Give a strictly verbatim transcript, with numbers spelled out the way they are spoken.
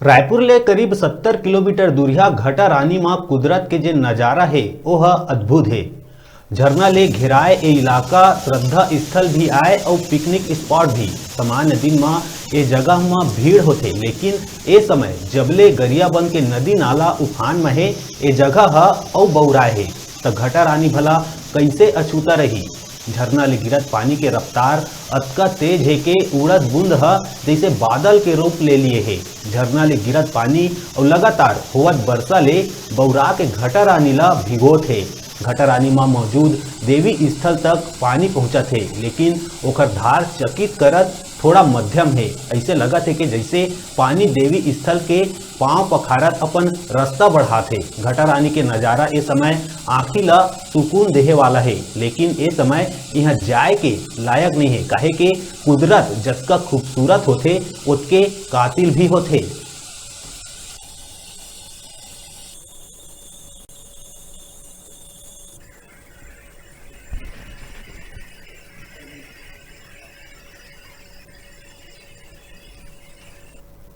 रायपुर ले करीब सत्तर किलोमीटर दूरिहा घटा रानी म कुदरत के जे नजारा हे, ओह अद्भुत हे। झरना ले घेराए ए इलाका श्रद्धा स्थल भी आय अउ पिकनिक स्पॉट भी। सामान्य दिन म ए जगह म भीड़ होथे, लेकिन ए समय जबले गरियाबंद के नदी नाला उफान म हे, ए जगह ह अउ बउराए हे, त घटा रानी भला कइसे अछूता रही? झरना ले गिरत पानी के रफ्तार अतका तेज हे के उड़त बूंद ह जइसे बादल के रूप ले लिए हे। झरना ले गिरत पानी अउ लगातार होवत बरसा ले बउरा के घटा रानी ला भिगोत हे। घटा रानी म मौजूद देवी स्थल तक पानी पहुंचत हे, लेकिन ओकर धार चकित करत थोड़ा मध्यम हे। अइसे लगत हे कि जइसे पानी देवी स्थल के पांव पखारत अपन रस्ता बढ़ात हे। घटा रानी के नजारा ए समय आंखी ला सुकून देहे वाला हे, लेकिन ए समय इहां जाए के लायक नइ हे, काहे के कुदरत जतका खूबसूरत होथे, ओतके कातिल भी होथे।